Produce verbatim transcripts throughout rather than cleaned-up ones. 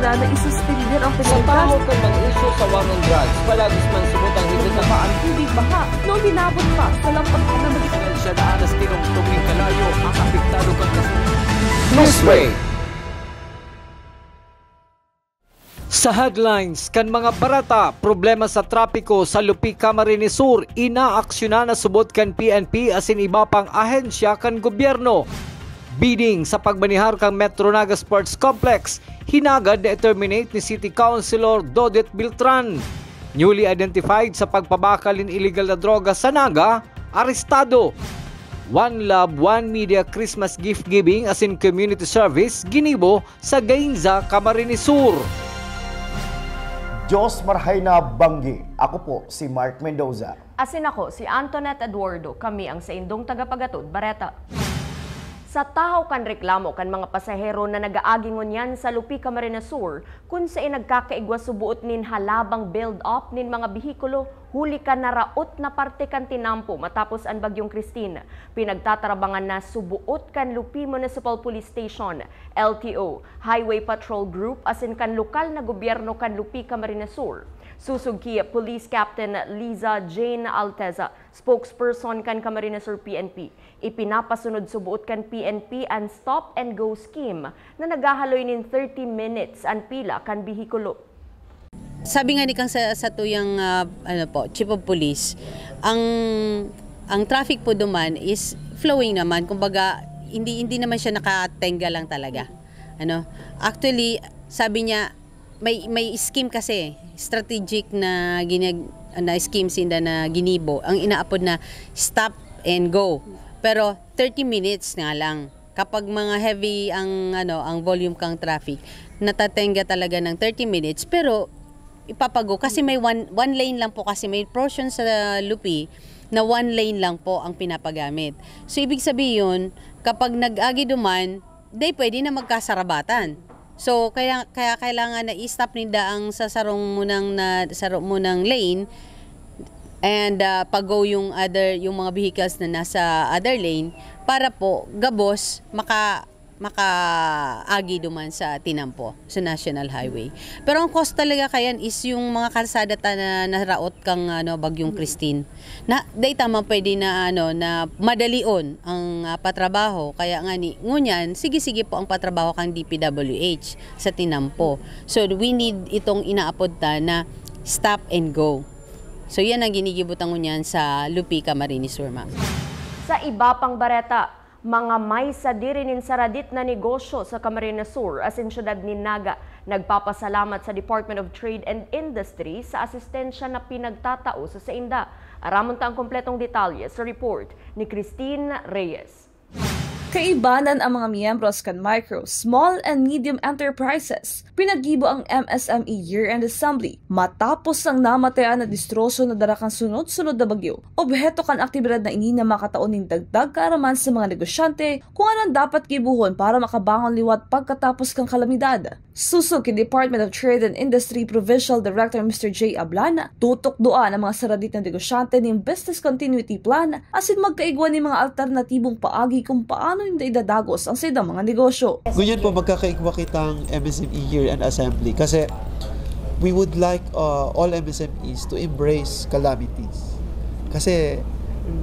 Na isuspender ang Sa pinagdas- tahaw kan mag-issue sa war on drugs, palagis man subot ang higit na Bumaba ang tubig baha noong minabot pa sa lampas na magiging Siya na alas tinungtong nin kalayo ang apektado kan kasunod. Newsway. Sa headlines kan mga bareta, problema sa trapiko sa Lupi, Camarines Sur, inaaksyonan na subot kan P N P asin iba pang ahensya kan gobyerno. Bidding sa pagmanihar kan Metro Naga Sports Complex, hinagad na i-terminate ni City Councilor Dodit Beltran. Newly identified sa pagpabakal nin illegal na droga sa Naga, arestado. One Love, One Media Christmas Gift Giving asin Community Service ginibo sa Gainza, Camarines Sur. Diyos marhay na banggi. Ako po si Mark Mendoza. Asin ako si Antoinette Eduardo. Kami ang saindong tagapagatod bareta. Sa tahaw kan reklamo kan mga pasahero na nag-aagi ngunyan sa Lupi, Camarines Sur, kun saen nagkakaigwa suboot nin halabang build-up nin mga behikulo huli kan naraot na parte kan tinampo matapos an Bagyong Christine, pinagtatarabangan na suboot kan Lupi Municipal Police Station, L T O, Highway Patrol Group asin kan lokal na gobyerno kan Lupi, Camarines Sur. Sosog ki Police Captain Liza Jane Alteza, spokesperson kan Camarines Sur P N P, ipinapasunod suboot kan P N P an stop and go scheme na naghahaloy nin thirty minutes an pila kan behikulo. Sabi nga ni kang sa, sa tuyang, ah, ano po, Chief of Police, ang, ang traffic po duman is flowing naman. Kumbaga, hindi, hindi naman siya nakatenga lang talaga. Ano? Actually, sabi niya, may, may scheme kasi, strategic na ginag-, na scheme sinda na ginibo. Ang inaapod na stop and go. Pero thirty minutes nga lang. Kapag mga heavy ang, ano, ang volume kang traffic, natatenga talaga ng thirty minutes, pero ipapago kasi may one, one lane lang po kasi may portion sa Lupi na one lane lang po ang pinapagamit. So, ibig sabihin, kapag nag-agi duman, di pwede na magkasarabatan. So, kaya, kaya kailangan na i-stop ninda ang sa sarong munang na, saro munang lane and, ah, pag-go yung other, yung mga vehicles na nasa other lane para po gabos maka-, makaagi duman sa tinampo sa National Highway. Pero ang cause talaga kayan is yung mga kalsada ta na naraot kang, ano, Bagyong Christine. Na, dai ta man pwede na, ano, na madalion ang, ah, patrabaho. Kaya nga ni, ngunyan, sige-sige po ang patrabaho kang D P W H sa tinampo. So, we need itong inaapod ta na stop and go. So, yan ang ginigibo ta ngunyan sa Lupi, Camarines Sur, ma'am. Sa iba pang bareta, mga may sadiri nin saradit na negosyo sa Camarines Sur asin siyudad nin Naga nagpapasalamat sa Department of Trade and Industry sa asistensya na pinagtatao sa sainda. Aramon ta ang kompletong detalye sa report ni Christine Reyes. Kaibanan ang mga miyembros kan micro, small and medium enterprises. Pinaggibo ang M S M E Year-End Assembly matapos ang namatayan na distroso na dara kan sunod-sunod na bagyo. Obheto kan aktibidad na ini na makatao nin dagdag kaaraman sa mga negosyante kung ano an dapat gibohon para makabangon liwat pagkatapos kan kalamidad. Sosog ki Department of Trade and Industry Provincial Director Mister J Ablan, tutukdoan an mga saradit na negosyante nin Business Continuity Plan asin magkaigwa nin mga alternatibong paagi kung paano ninda idadagos ang saindang mga negosyo. Ngunyan po, magkakaigwa kitang M S M E Year-End Assembly kasi we would like, uh, all M S M Es to embrace calamities. Kasi,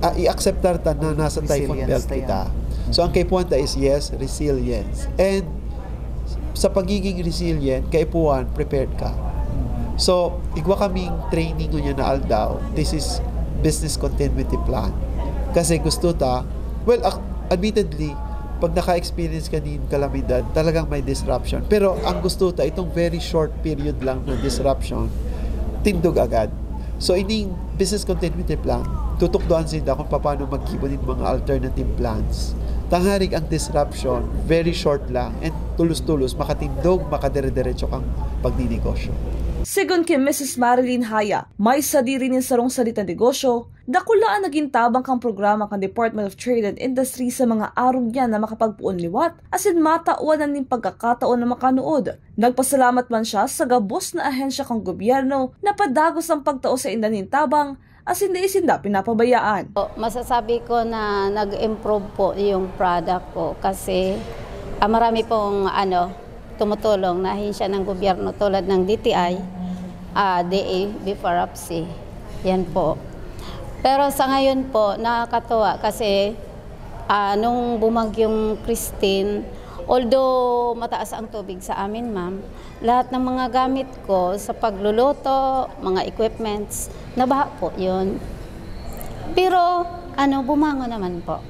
ah, i-acceptar ta na nasa typhoon belt kita. So, ang kaipuhan ta is, yes, resilience. And sa pagiging resilient, kaipuhan, prepared ka. So, igwa kaming training ngunyan na aldaw. This is business continuity plan. Kasi gusto ta, well, ac-, admittedly, pag naka-experience ka nin kalamidad, talagang may disruption. Pero ang gusto ta, itong very short period lang na disruption, tindog agad. So, ining business continuity plan, tutukdoan sinda kung paano maggibo nin mga alternative plans. Tangarig ang disruption, very short lang, and tulos-tulos, makatindog, makadire-diretso kang pagninegosyo. Segun ki Missus Marilyn Haya, may sadiri nin sarong saradit na negosyo, dakula an nagin tabang kan programa kan Department of Trade and Industry sa mga arog niya na makapagpoon liwat asin matawan na nin pagkakataon na makanuod. Nagpasalamat man siya sa gabos na ahensya kan gobyerno na padagos an pagtao sainda nin tabang asin dai sinda pinapabayaan. Masasabi ko na nag-improve po yung product ko kasi, ah, marami pong, ano, Tumutulong na ahensya ng gobyerno tulad ng D T I, ah, D A, B F R A P C. Yan po. Pero sa ngayon po, nakakatuwa kasi, ah, nung bumagyong Christine, although mataas ang tubig sa amin, ma'am, lahat ng mga gamit ko sa pagluluto, mga equipments, nabaha po yun. Pero, ano, bumangon naman po.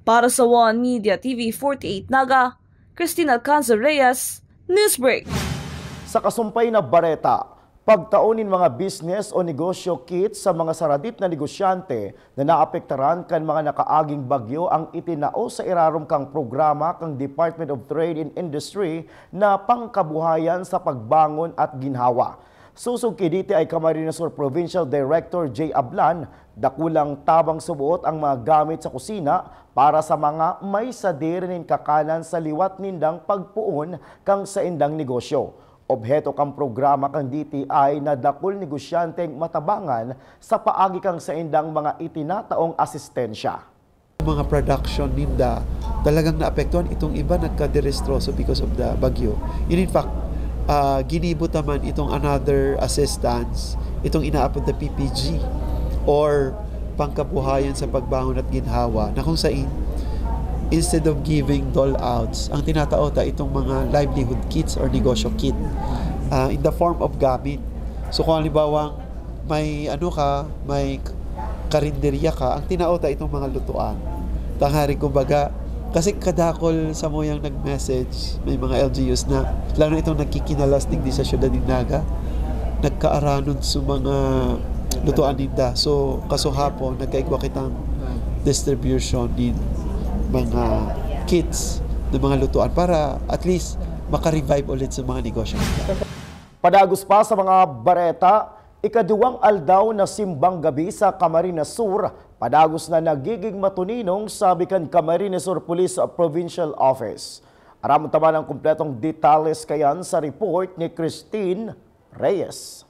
Para sa One Media T V forty-eight Naga, Christine Alcanzar Reyes, Newsbreak. Sa kasumpay na bareta, pagtao nin mga business o negosyo kits sa mga saradit na negosyante na naapektaran kan mga nakaaging bagyo ang itinao sa irarom kang programa kang Department of Trade and Industry na pangkabuhayan sa pagbangon at ginhawa. Sosog ki D T I Camarines Sur Provincial Director Jay Ablan, dakulang tabang suboot ang mga gamit sa kusina para sa mga may sadiri nin kakanan sa liwat nindang pagpoon kan saindang negosyo. Obheto kan programa kan D T I na dakul negosyanteng matabangan sa paagi kan saindang mga itinataong asistensya. Mga production ninda talagang naapektuhan. Itong iba nagkaderestroso because of the bagyo. And in fact, ah, ginibo ta man itong another assistance, itong inaapod na P P G or pangkabuhayan sa pagbangon at ginhawa, na kung sain, instead of giving dole outs, ang tinatao ta itong mga livelihood kits or negosyo kit, ah, in the form of gamit. So kung halimbawa, may ano ka, may karinderya ka, ang tinao ta itong mga lutuan. Tangaring kumbaga, kasi kadakol samuyang nag-message, may mga L G Us na, lalo na itong nagkikinalas digdi sa syudad nin Naga, nagkaaranon sa mga lutuan ninda. So, kasuhapon, nagkaigwa kitang distribution din mga kits ng mga lutuan para at least maka-revive ulit sa mga negosyo nila. Padagos pa sa mga bareta, ikaduwang aldaw na simbang gabi sa Camarines Sur, padagos na nagiging matuninong, sabi kan Camarines Sur Police Provincial Office. Aram ta man ang kumpletong detalles kayan sa report ni Christine Reyes.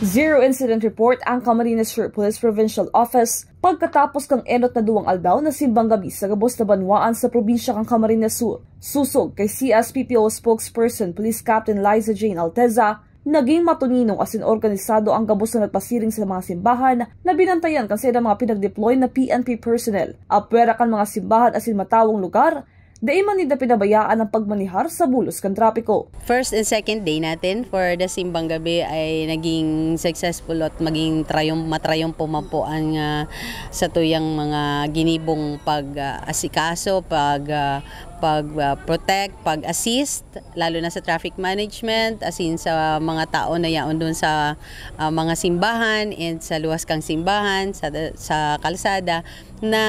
Zero incident report ang Camarines Sur Police Provincial Office pagkatapos kang enot na duwang aldaw na simbang gabi sa gabos na banwaan sa probinsya kan Camarines Sur. Sosog kay C S P P O spokesperson Police Captain Liza Jane Alteza, naging matuninong asin organisado ang gabos na nagpasiring sa mga simbahan na binantayan kan saindang mga pinag-deploy na P N P personnel. Apwera kan mga simbahan asin matawong lugar, dai man ninda pinabayaan ang pagmanihar sa bulos kan trapiko. First and second day natin for the Simbang Gabi ay naging successful at maging trium-, matrayumpo man po ang, ah, satuyang mga ginibong pag, ah, asikaso, pag, ah, pag, ah, protect, pag-assist, lalo na sa traffic management, as in sa mga tao na yaon dun sa, ah, mga simbahan and sa luwas kang simbahan, sa, sa kalsada, na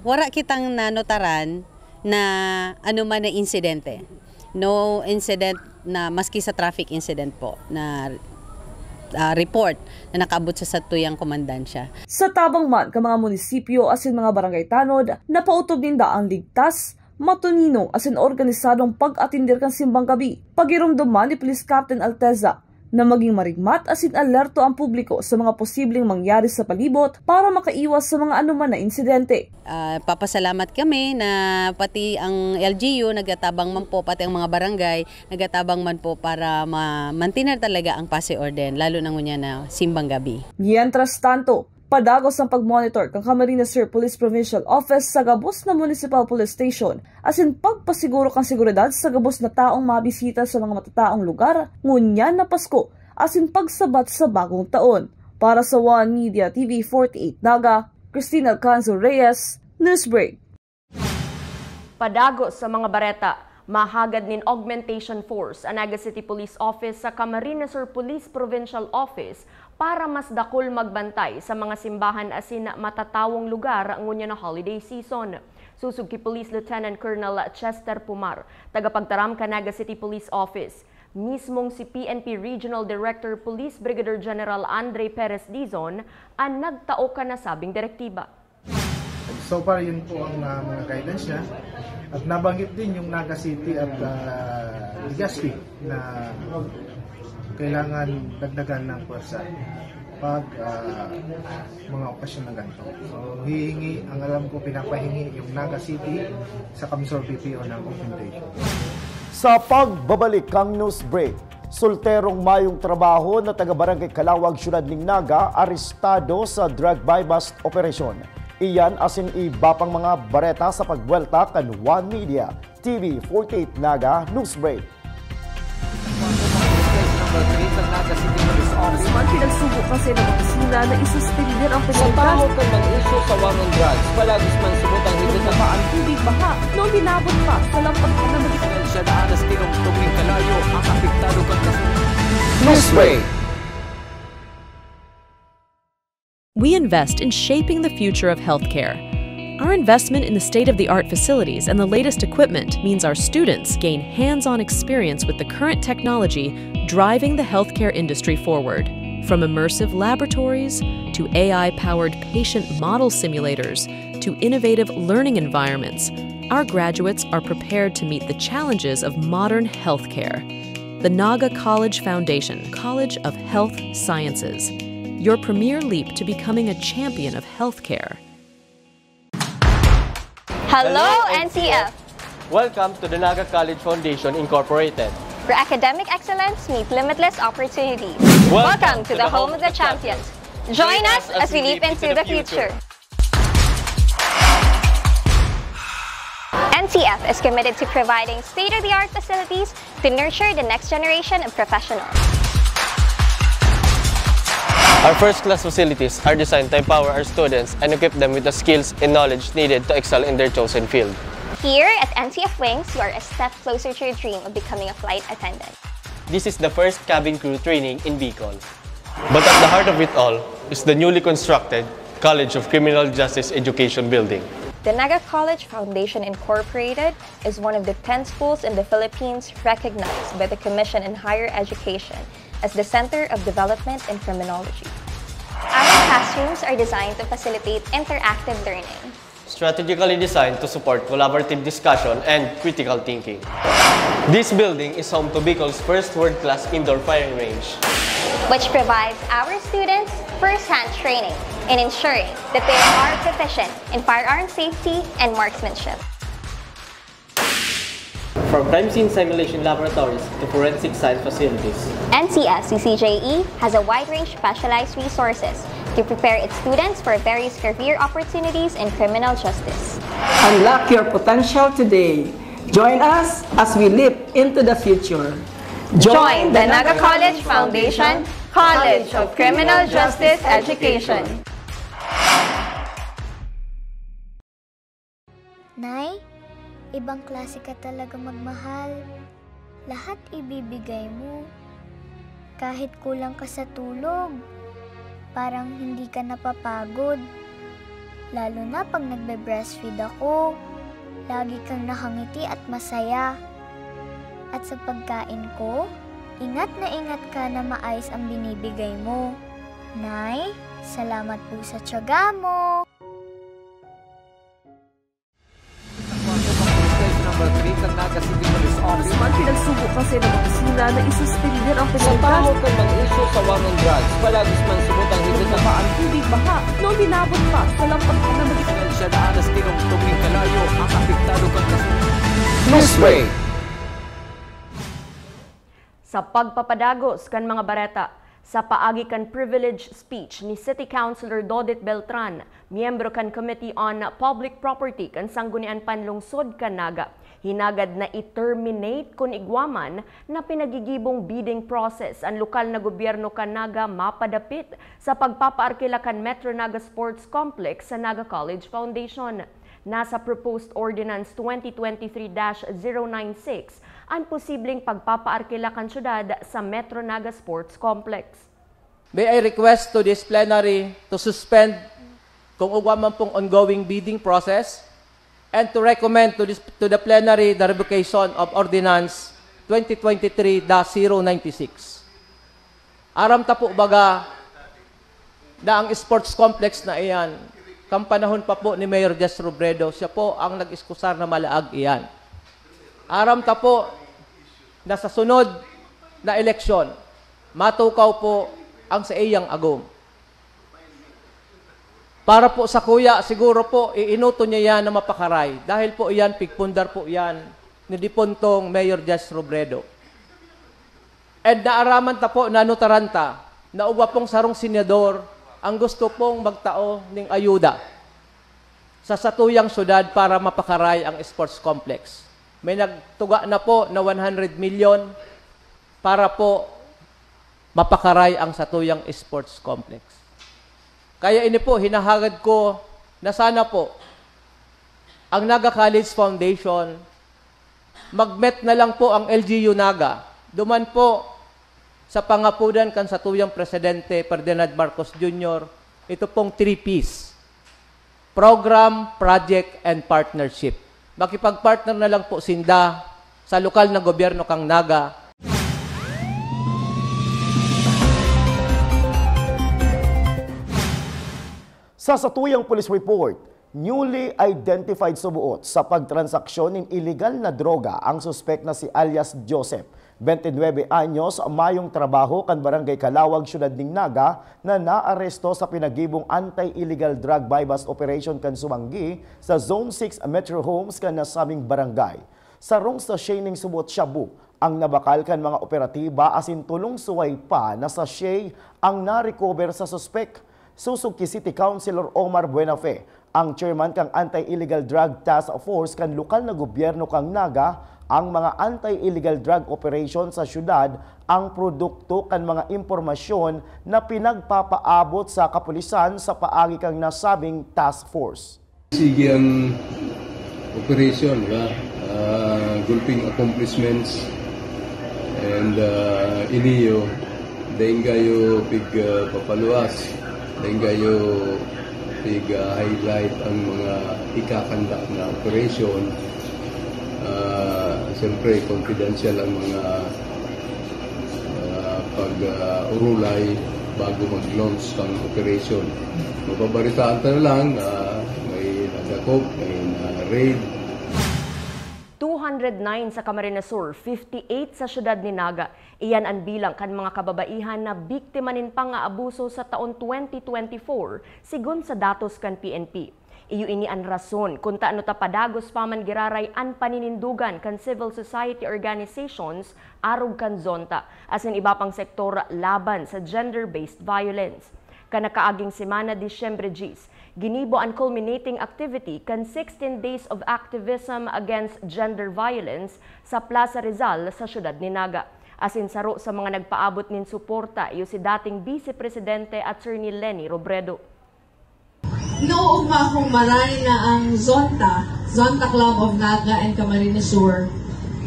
wara kitang nanotaran na ano man na insidente. No incident na maski sa traffic incident po na, ah, report na nakaabot sa satuyang komandansya. Sa tabang man kan mga munisipyo asin mga barangay tanod, napautob ninda ang ligtas, matuninong asin organisadong pag-atender kan simbang gabi. Pagiromdom man ni Police Captain Alteza na maging marigmat asin alerto ang publiko sa mga posibleng mangyari sa palibot para makaiwas sa mga anoman na insidente. Ah, papasalamat kami na pati ang L G U nagatabang man po, pati ang mga barangay nagatabang man po para ma-, mantener talaga ang peace and order, lalo na ngunyan na simbang gabi. Mientras tanto, padagos ang pag-monitor kan Camarines Sur Police Provincial Office sa gabos na municipal police station asin pagpasiguro kan seguridad sa gabos na taong mabisita sa mga matataong lugar ngunyan na Pasko asin pagsabat sa bagong taon. Para sa One Media T V forty-eight Naga, Christine Alcanzo Reyes, Newsbreak. Padagos sa mga bareta, mahagad nin augmentation force an Naga City Police Office sa Camarines Sur Police Provincial Office para mas dakul magbantay sa mga simbahan asin matatawong lugar ngunyan na holiday season. Sosog ki Police Lieutenant Colonel Chester Pumar, tagapagtaram kan Naga City Police Office, mismong si P N P Regional Director Police Brigadier General Andre Perez Dizon an nagtao kan nasabing direktiba. So far, yun po ang, ah, mga guidance niya. At nabanggit din yung Naga City at, ah, Legazpi na kailangan dagdagan ng puwersa pag, ah, mga okasyon na ganito. So, hihingi, ang alam ko, pinapahingi yung Naga City sa Kamsur P P O ng augmentation. Sa pagbabalik kan news break, solterong mayong trabaho na taga Barangay Calawag, Siyudad nin Naga, arestado sa drug buy-bust operasyon. Iyan asin iba pang mga bareta sa pagbuwelta kan One Media, T V forty-eight Naga News Break. Naman pinagsugo kasi ng opisina na isuspindi ang Sa pagkakita tahaw kan mga isyu sa war on drugs, palagis man sumutang higit na Baba ang tubig baha na uminabot pa sa lampas na magiging Dahil siya daan na sa tinungtong ning kalayo ang apektado kan kasunod. Newsbreak. We invest in shaping the future of healthcare. Our investment in the state-of-the-art facilities and the latest equipment means our students gain hands-on experience with the current technology driving the healthcare industry forward. From immersive laboratories to A I-powered patient model simulators to innovative learning environments, our graduates are prepared to meet the challenges of modern healthcare. The Naga College Foundation, College of Health Sciences, your premier leap to becoming a champion of healthcare. Hello, Hello, N C F! N C F. Welcome to the Naga College Foundation Incorporated. Where academic excellence meets limitless opportunities. Welcome to the home of the champions. Join us as we leap into the future. N C F is committed to providing state-of-the-art facilities to nurture the next generation of professionals. Our first-class facilities are designed to empower our students and equip them with the skills and knowledge needed to excel in their chosen field. Here at N C F Wings, you are a step closer to your dream of becoming a flight attendant. This is the first cabin crew training in Bicol. But at the heart of it all is the newly constructed College of Criminal Justice Education Building. The Naga College Foundation Incorporated is one of the ten schools in the Philippines recognized by the Commission on Higher Education as the Center of Development in Criminology. Our classrooms are designed to facilitate interactive learning. Strategically designed to support collaborative discussion and critical thinking. This building is home to Bicol's first world-class indoor firing range, which provides our students first-hand training in ensuring that they are proficient in firearm safety and marksmanship. From crime scene simulation laboratories to forensic science facilities, N C S C C J E has a wide range of specialized resources to prepare its students for various career opportunities in criminal justice. Unlock your potential today. Join us as we leap into the future. Join the Naga College Foundation College of Criminal Justice Education. Nay, ibang klase ka talaga magmahal. Lahat ibibigay mo. Kahit kulang ka sa tulog, parang hindi ka napapagod. Lalo na pag nagbe-breastfeed ako, lagi kang nakangiti at masaya. At sa pagkain ko, ingat na ingat ka na maayos ang binibigay mo. Nay, salamat po sa tiyaga mo. Number three, kan Naga City Police Office. Mas man pinagsugo kasi ng opisina na isuspindi ang Sa pagkakita tahaw kan mga isyu sa war on drugs, palagis man sumutang higit na Baba ang tubig baha na uminabot pa sa lampas na magiging Dahil siya daan na sa tinungtong ning kalayo ang apektado kan kasunod. Newsbreak. Sa pagpapadagos kan mga bareta, sa paagi kan privilege speech ni City Councilor Dodit Beltran, miyembro kan Committee on Public Property kan Sangguniang Panlungsod kan Naga, hinagad na i-terminate kun igwa man na pinagigibong bidding process an lokal na gobyerno kan Naga mapadapit sa pagpapaarkila kan Metro Naga Sports Complex sa Naga College Foundation. Nasa Proposed Ordinance twenty twenty-three dash zero nine six an posibleng pagpapaarkila kan syudad sa Metro Naga Sports Complex. May I request to this plenary to suspend kung ugwa man pong ongoing bidding process and to recommend to this, to the plenary the revocation of Ordinance twenty twenty-three dash zero ninety-six. Aram ta po baga na ang sports complex na iyan, kan panahon pa po ni Mayor Jess Robredo, siya po ang nag-iskusar na malaag iyan. Aram ta po na sa sunod na eleksyon, matukaw po ang saiyang agom. Para po sa kuya, siguro po, iinuto niya yan na mapakaray. Dahil po iyan, pigpundar po iyan ni dipuntong Mayor Jess Robredo. And naaraman ta po, nanutaran ta, na igwa pong sarong senador ang gusto pong magtao ning ayuda sa satuyang syudad para mapakaray ang sports complex. May nagtuga na po na one hundred million para po mapakaray ang satuyang sports complex. Kaya ini po, hinahagad ko na sana po ang Naga College Foundation, magmet na lang po ang L G U Naga. Duman po sa pangapodan kan satuyang Presidente Ferdinand Marcos Junior, ito pong three Ps, program, project, and partnership. Makipag-partner na lang po sinda sa lokal na gobyerno kan Naga. Sa satuyang police report, newly identified suboot sa pagtransaksyon nin iligal na droga ang suspek na si alias Joseph, twenty-nine anyos, mayong trabaho kan Barangay Calawag, Syudad nin Naga, na naaresto sa pinagibong anti-illegal drug buy-bust operation kan sumanggi sa Zone six Metro Homes kan nasabing barangay. Sarong sachet nin suboot shabu ang nabakal kan mga operatiba asin tolong suway pa na sachet ang na-recover sa suspek. Sosog ki City Councilor Omar Buenafe, ang chairman kan Anti-Illegal Drug Task Force kan lokal na gobyerno kan Naga, ang mga anti-illegal drug operation sa syudad ang produkto kan mga impormasyon na pinagpapaabot sa kapulisan sa paagi kan nasabing task force. Sige ang operation, di ba? Ah, gulping accomplishments and, ah, iniyo, daing kayo pig, ah, papaluwas, daing kayo pig, ah, highlight ang mga ikakandak na operation. Ah, siyempre, confidential ang mga, ah, pag, ah, urulay bago mag-launch ang operation. Mababaritaan ta na lang, ah, may nadakop, may na-raid. Two hundred nine sa Camarines Sur, fifty-eight sa siyudad ni Naga. Iyan an bilang kan mga kababaihan na biktima nin pang-aabuso sa taon twenty twenty-four, sigon sa datos kan P N P. Iyo ini an rason kun tano ta padagos pa man giraray an paninindugan kan civil society organizations arog kan Zonta asin iba pang sektor laban sa gender-based violence. Kan nakaaging semana, Disyembre diyes, ginibo an culminating activity kan sixteen Days of Activism Against Gender Violence sa Plaza Rizal sa siyudad ni Naga. Asin saro sa mga nagpaabot nin suporta iyo si dating Bise Presidente Attorney Leni Robredo. Naoogma akong maray na ang Zonta, Zonta Club of Naga and Camarines Sur,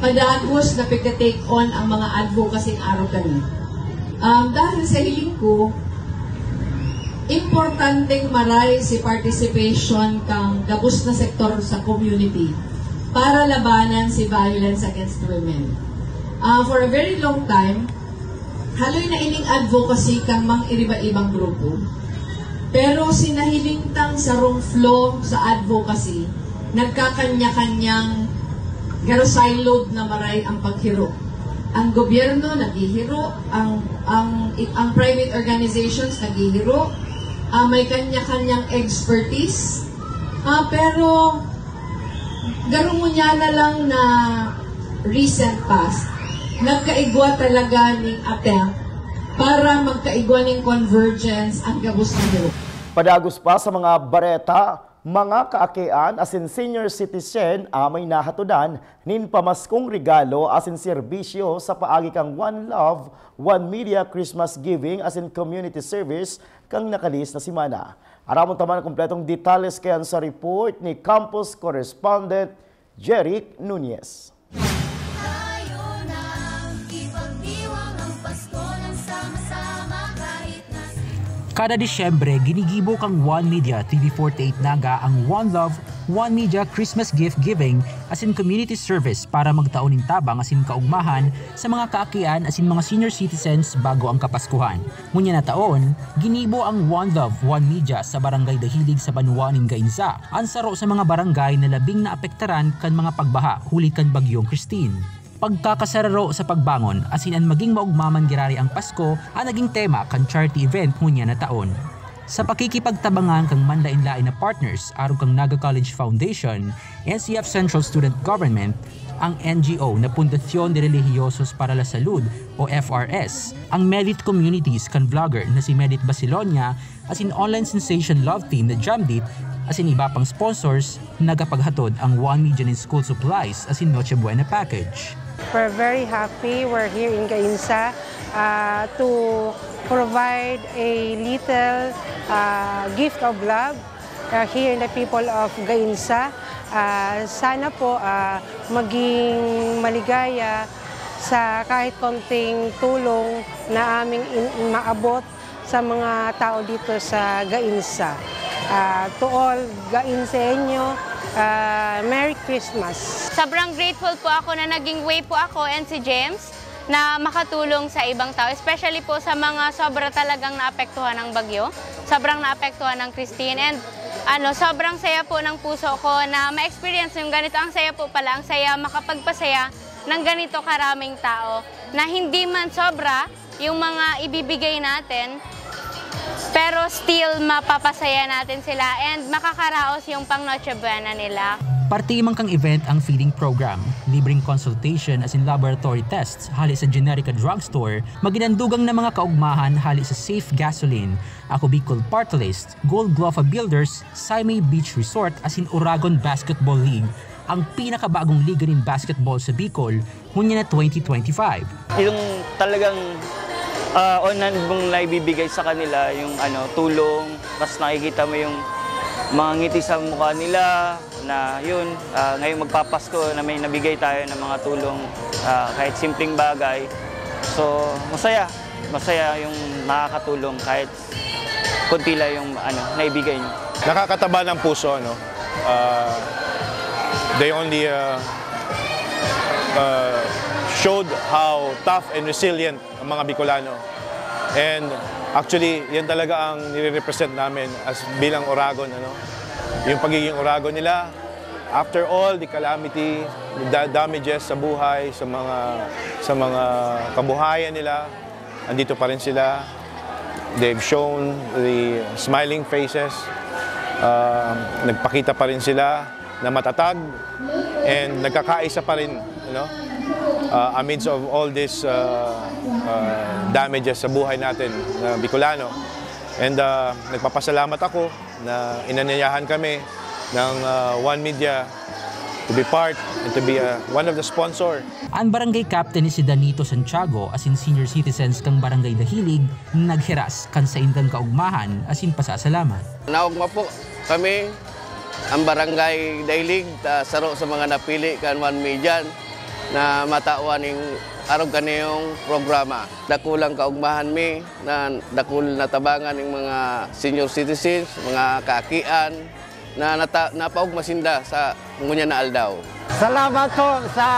padagos na pigka-take on ang mga advocacy arog kani. Um, dahil sa hiling ko, importanteng maray si participation kang gabos na sektor sa community para labanan si violence against women. Ah, for a very long time, haloy na ining advocacy kan mang iriba-ibang grupo. Pero sinahiling tang sarong flow sa advocacy, nagkakanya-kanyang garo siloed na maray ang paghiro. Ang gobyerno naghihiro, ang ang ang private organizations naghihiro, ah, may kanya-kanyang expertise. Ah, pero garo ngunyan na lang na recent past, nagkaigwa talaga ning attempt para magkaigwa ning convergence ang gabos na grupo. Padagos pa sa mga bareta, mga kaakian asin senior citizen amay nahatodan nin pamaskong regalo asin serbisyo sa paagi kan One Love, One Media Christmas Giving asin Community Service kan nakalihis na semana. Aramon ta man an kompletong detalye kaiyan sa report ni Campus Correspondent Jeric Nunez. Kada Disyembre, ginigibo kan One Media T V forty-eight Naga ang One Love, One Media Christmas Gift Giving asin Community Service para magtao nin tabang asin kaogmahan sa mga kaakian asin mga senior citizens bago ang Kapaskuhan. Ngunyan na taon, ginibo ang One Love, One Media sa Barangay Dahilig sa banwaan nin Gainza, an saro sa mga barangay na labing naapektaran kan mga pagbaha huli kan Bagyong Christine. Pagkakasararo sa pagbangon asin an maging maogma man giraray ang Pasko an naging tema kan charity event ngunyan na taon. Sa pakikipagtabangan kan manlaen-laen na partners arog kan Naga College Foundation, N C F Central Student Government, ang N G O na Fundación de Religiosos para la Salud o F R S, ang Medit Communities kan vlogger na si Medit Basilonia, asin online sensation Love Team na Jamdit, asin iba pang sponsors, nagapaghatod ang One Media nin school supplies asin Noche Buena package. We're very happy. We're here in Gainsa uh, to provide a little uh, gift of love uh, here in the people of Gainsa. Uh, sana po uh, maging maligaya sa kahit konting tulong na aming in- maabot sa mga tao dito sa Gainsa. Uh, to all Gainseño, uh, Merry Christmas! Sobrang grateful po ako na naging way po ako and si James na makatulong sa ibang tao, especially po sa mga sobra talagang naapektuhan ng bagyo, sobrang naapektuhan ng Christine, and ano, sobrang saya po ng puso ko na ma-experience yung ganito. Ang saya po pala, ang saya makapagpasaya ng ganito karaming tao na hindi man sobra yung mga ibibigay natin, pero still mapapasaya natin sila and makakaraos yung pang Noche Buena nila. Parte man kang event ang feeding program, libreng consultation asin laboratory tests hali sa Generica Drugstore, maginandugang na mga kaugmahan hali sa Safe Gasoline, Ako Bicol Party List, Gold Glofa Builders, Saimay Beach Resort asin Oragon Basketball League, ang pinakabagong liga nin basketball sa Bicol, ngunyan na twenty twenty-five. Yung talagang uh, on hand mong naibibigay sa kanila, yung ano, tulong, tapos nakikita mo yung mga ngiti sa mukha nila, na yun, uh, ngayong magpapasko na may nabigay tayo ng mga tulong, uh, kahit simpleng bagay. So, masaya. Masaya yung nakakatulong kahit konti lang yung ano, naibigay niyo. Nakakataba ng puso, ano. Uh, they only uh, uh, showed how tough and resilient ang mga Bicolano. And actually, yan talaga ang nire-represent namin as bilang Oragon, ano. Yung pagiging Oragon nila, after all the calamity, the damages sa buhay, sa mga sa mga kabuhayan nila, andito pa rin sila. They've shown the smiling faces. Uh, nagpakita pa rin sila na matatag and nagkakaisa pa rin, you know, uh, amidst of all this uh, uh, damages sa buhay natin na Bicolano. And uh, nagpapasalamat ako na inanyayahan kami ng uh, One Media to be part and to be uh, one of the sponsor. An barangay captain ni si Danito Santiago asin senior citizens kan barangay Dahilig naghiras kan saindang kaugmahan asin pasasalamat. Naogma po kami, ang barangay Dahilig, uh, saro sa mga napili kan One Media na matawan ning arog kaniyong programa. Dakulang kaugmahan mi na dakul natabangan ning mga senior citizens, mga kaakian, na nata- napaog masinda sa ngunyan na aldaw. Salamat po sa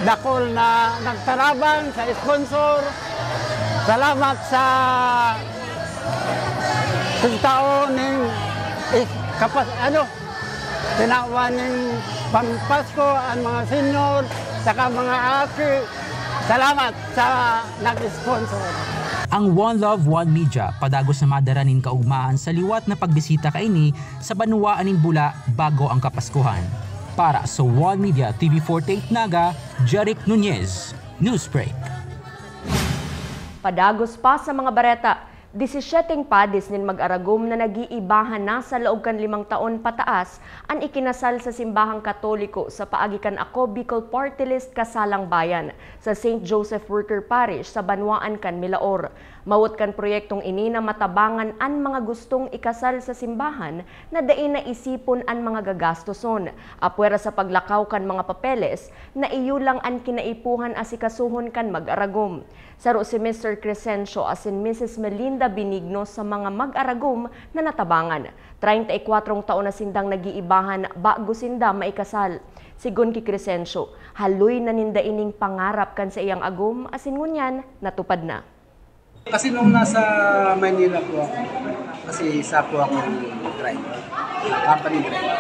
dakul na nagtarabang sa sponsor. Salamat sa pagtao ning is, kapas, ano, tinawan ning pampasko ang mga senior saka mga aki. Salamat sa nag-sponsor. Ang One Love, One Media padagos na madara nin kaugmahan sa liwat na pagbisita kaini sa banwaan nin Bula bago ang Kapaskuhan. Para sa One Media T V forty-eight Naga, Jeric Nunez, Newsbreak. Padagos pa sa mga bareta, disisyeteng padis nin mag-aragom na nag-iibahan na sa laog kan limang taon pataas an ikinasal sa simbahang Katoliko sa paagi kan Ako Bicol Party List Kasalang Bayan sa Saint Joseph Worker Parish sa banwaan kan Milaor. Mawot kan proyektong ini na matabangan an mga gustong ikasal sa simbahan na dai naisipon an mga gagastoson. Apwera sa paglakaw kan mga papeles, na iyo lang an kinaipuhan asikasohon kan mag-aragom. Saro si Mister Crescencio asin Missus Melinda Benigno sa mga mag-aragom na natabangan. Treinta y kuatrong taon na sindang nag-iibahan bago sinda maikasal. Sigon ki Crescencio, haloy na ninda ining pangarap kan saiyang agom asin ngunyan natupad na. Kasi nung nasa Maynila po ako, kasi isa po akong driver, company driver.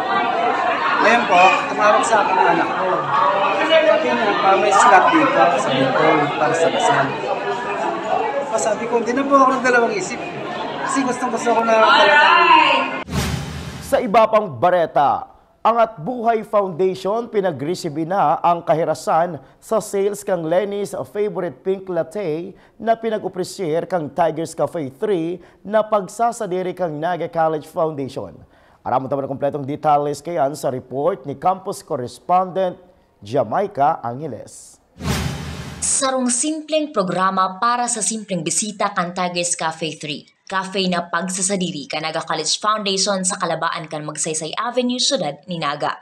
Ngayon po, tumawag sa akin ang anak ko. Sabi niya, pa may slot dito sa Bicol para sa kasal. Pa sabi ko, hindi na po ako nagdalawang isip. Kasi gustong gusto ko na talaga. Sa iba pang bareta, Angat Buhay Foundation pinagresibi na ang kahirasan sa sales kan Lenny's Favorite Pink Latte na pinag-opresir kan Tigers Cafe three na pagsasadiri kan Naga College Foundation. Aramon ta man an kompletong detalles kaiyan sa report ni campus correspondent Jamaica Angeles. Sarong simpleng programa para sa simpleng bisita kan Tigers Cafe three. Cafe na pagsasadiri kan Naga College Foundation sa kalabaan kan Magsaysay Avenue, siyudad ni Naga.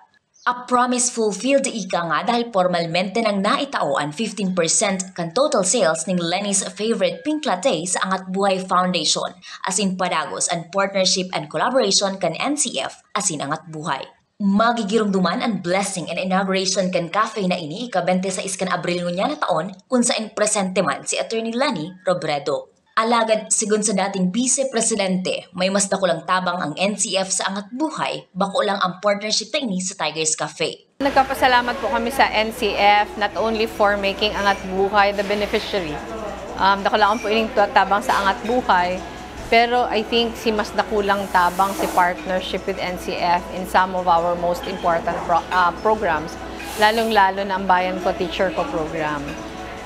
A promise fulfilled ika nga dahil pormalmente nang naitao an fifteen percent kan total sales ning Lenny's Favorite Pink Latte sa Angat Buhay Foundation, asin padagos an partnership and collaboration kan N C F asin Angat Buhay. Magigiromdoman an blessing and inauguration kan cafe na ini ika-twenty-six kan Abril ngunyan na taon, kun saen presente man si Attorney Leni Robredo. Alagad, segun sa dating Vice Presidente, may mas dakulang tabang ang N C F sa Angat Buhay, bako lang ang partnership na ini sa Tigers Cafe. Nagpapasalamat po kami sa N C F, not only for making Angat Buhay the beneficiary. Um, dakulaon po ining tabang sa Angat Buhay, pero I think si mas dakulang tabang si partnership with N C F in some of our most important pro- uh, programs, lalong-lalo na ang Bayan Ko, Teacher Ko program.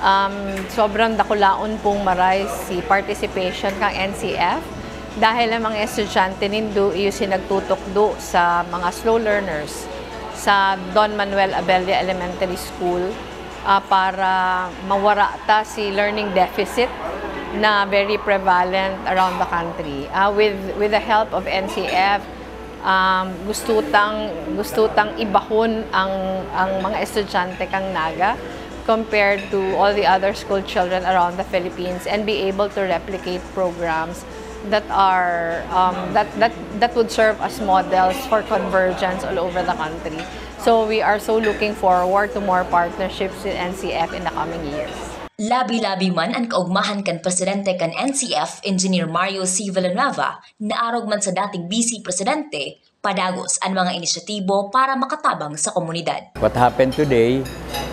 Um, sobrang dakulaon pong maray si participation kan N C F dahil ang mga estudyante nindo iyo si nagtutukdo sa mga slow learners sa Don Manuel Abella Elementary School, ah, para mawara ta si learning deficit na very prevalent around the country. Ah, with, with the help of N C F, um, gusto tang, gusto tang ibahon ang, ang mga estudyante kang Naga compared to all the other school children around the Philippines and be able to replicate programs that are, um, that, that, that would serve as models for convergence all over the country. So we are so looking forward to more partnerships with N C F in the coming years. Labi-labi man an kaogmahan kan presidente kan N C F, Engineer Mario C. Villanueva, na arog man sa dating Vice Presidente, padagos an mga inisyatibo para makatabang sa komunidad. What happened today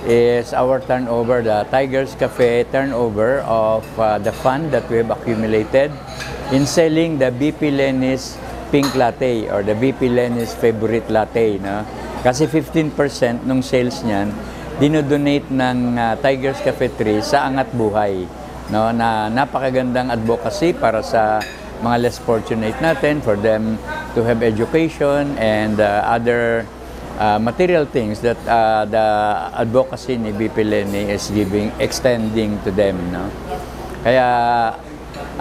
is our turnover, the Tigers Cafe turnover of, uh, the fund that we have accumulated in selling the V P Leni's Pink Latte or the V P Leni's Favorite Latte, no? Kasi fifteen percent nung sales niyan, dinodonate ng, uh, Tigers Cafe three sa Angat Buhay, no, na napakagandang advocacy para sa mga less fortunate natin, for them to have education and, uh, other, uh, material things that, uh, the advocacy ni V P Leni is giving, extending to them, no? Kaya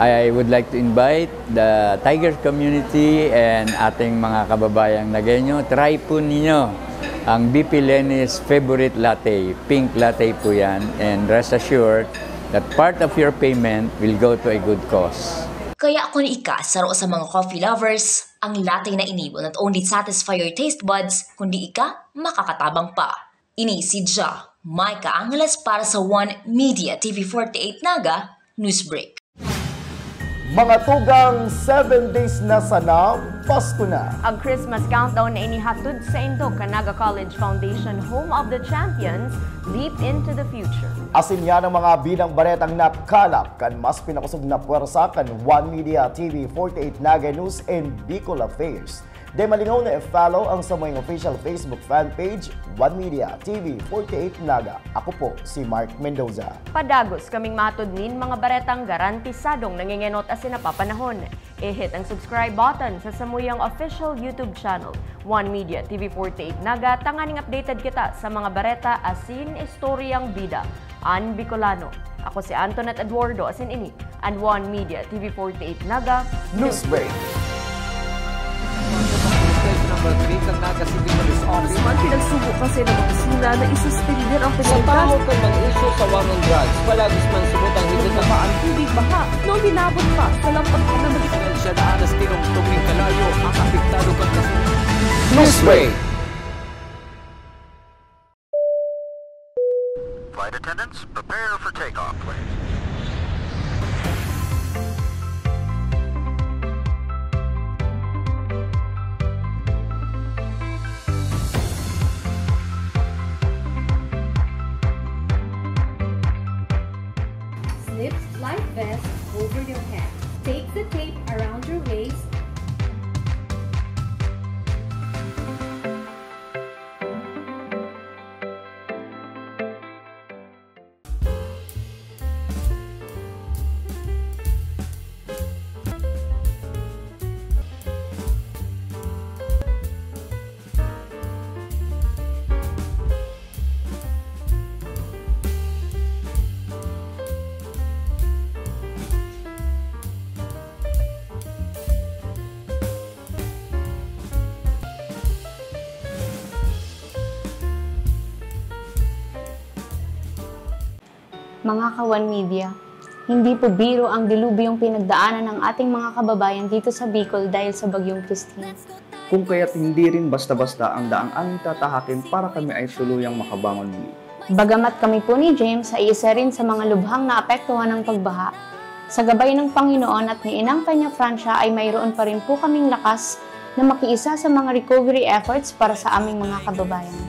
I would like to invite the Tiger community and ating mga kababayang Nagueño, try po ninyo ang V P Leni's Favorite Latte. Pink latte po yan. And rest assured that part of your payment will go to a good cause. Kaya kun ika saro sa mga coffee lovers, ang latte na ini will not only satisfy your taste buds, kundi ika makakatabang pa. Ini si Ja Micah Angeles para sa One Media T V forty-eight Naga Newsbreak. Mga tugang, seven days na sana, Pasko na. Ang Christmas countdown na inihatod saindo kan Naga College Foundation, home of the champions, leap into the future. Asin yan ang mga bidang baretang nakalap kan mas pinakosog na pwersa kan One Media T V forty-eight Naga News and Bicol Affairs. Di malingaw na i-follow ang samuyang official Facebook fan page, One Media T V forty-eight Naga. Ako po si Mark Mendoza. Padagos kaming matod nin mga baretang garantisadong nangengenot asin napapanahon. I-hit ang subscribe button sa samuyang official YouTube channel, One Media T V forty-eight Naga, tanganing updated kita sa mga bareta asin istoryang bida an Bicolano. Ako si Antoinette Eduardo, asin ini an One Media T V forty-eight Naga Newsbreak. Number three kan Naga City Police Office. Man, pinagsubo kasi ng opisina na isuspender ang Sa pengumutan. Tahaw kan mga isyu sa war on drugs, palagis man subot ang higit na Bumaba ang tubig baha noong hinabot pa sa lampag na mali. Siya na alas tirong tubig kalayo ang apektado kan kasunod. Newsbreak. Flight attendants, prepare for takeoff, please. Slip life vest over your head. Take the tape around your waist. Mga ka-One Media, hindi po biro ang dilubyong pinagdaanan ng ating mga kababayan dito sa Bicol dahil sa Bagyong Christine. Kung kaya't hindi rin basta-basta ang daang aming tatahakin para kami ay tuluyang makabangon muli. Bagamat kami po ni James ay isa rin sa mga lubhang naapektuhan ng pagbaha, sa gabay ng Panginoon at ni Inang Peña Francia ay mayroon pa rin po kaming lakas na makiisa sa mga recovery efforts para sa aming mga kababayan.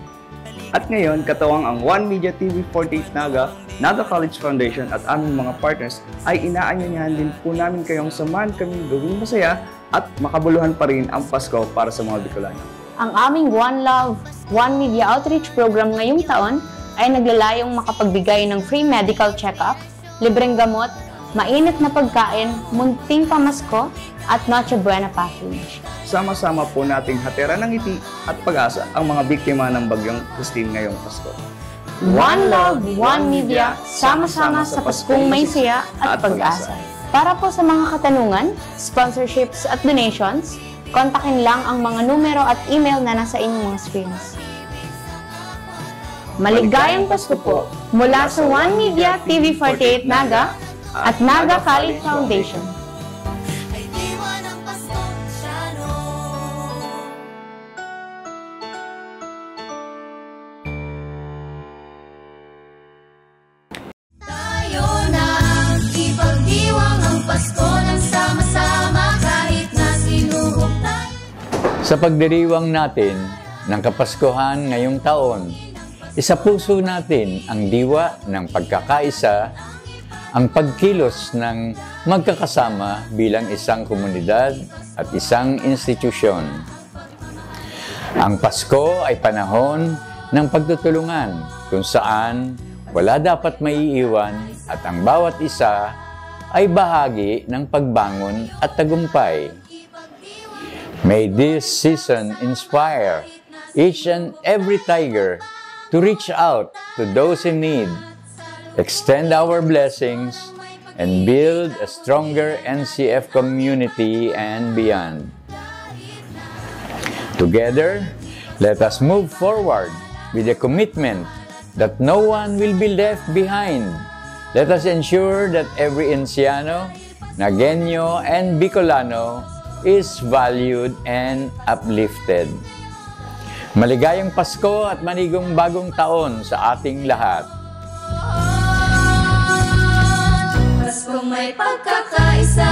At ngayon, katuwang ang One Media T V forty-eight Naga, Naga College Foundation at aming mga partners ay inaanyayahan din po namin kayong samahan kaming gawing masaya at makabuluhan pa rin ang Pasko para sa mga Bicolano. Ang aming One Love, One Media Outreach Program ngayong taon ay naglalayong makapagbigay ng free medical check-up, libreng gamot, mainit na pagkain, munting pamasko, at Noche Buena package. Sama-sama po nating hatiran ng ngiti at pag-asa ang mga biktima ng Bagyong Christine ngayong Pasko. One Love, One Media, sama-sama sa Paskong may saya at pag-asa. Para po sa mga katanungan, sponsorships at donations, kontakin lang ang mga numero at email na nasa inyong mga screens. Maligayang Pasko po mula sa One Media T V forty-eight Naga at Naga Kali Foundation. Ay diwa ng Paskong Shanong. Tayo na ipagdiwang ang Pasko ng sama-sama kahit na sinuhog tayo. Sa pagdiriwang natin ng Kapaskuhan ngayong taon, isapuso natin ang diwa ng pagkakaisa, ang pagkilos ng magkakasama bilang isang komunidad at isang institusyon. Ang Pasko ay panahon ng pagtutulungan, kung saan wala dapat maiiwan at ang bawat isa ay bahagi ng pagbangon at tagumpay. May this season inspire each and every Tiger to reach out to those in need, extend our blessings, and build a stronger N C F community and beyond. Together, let us move forward with the commitment that no one will be left behind. Let us ensure that every Enciano, Nagueño, and Bicolano is valued and uplifted. Maligayang Pasko at manigong bagong taon sa ating lahat. Paskong may pagkakaisa,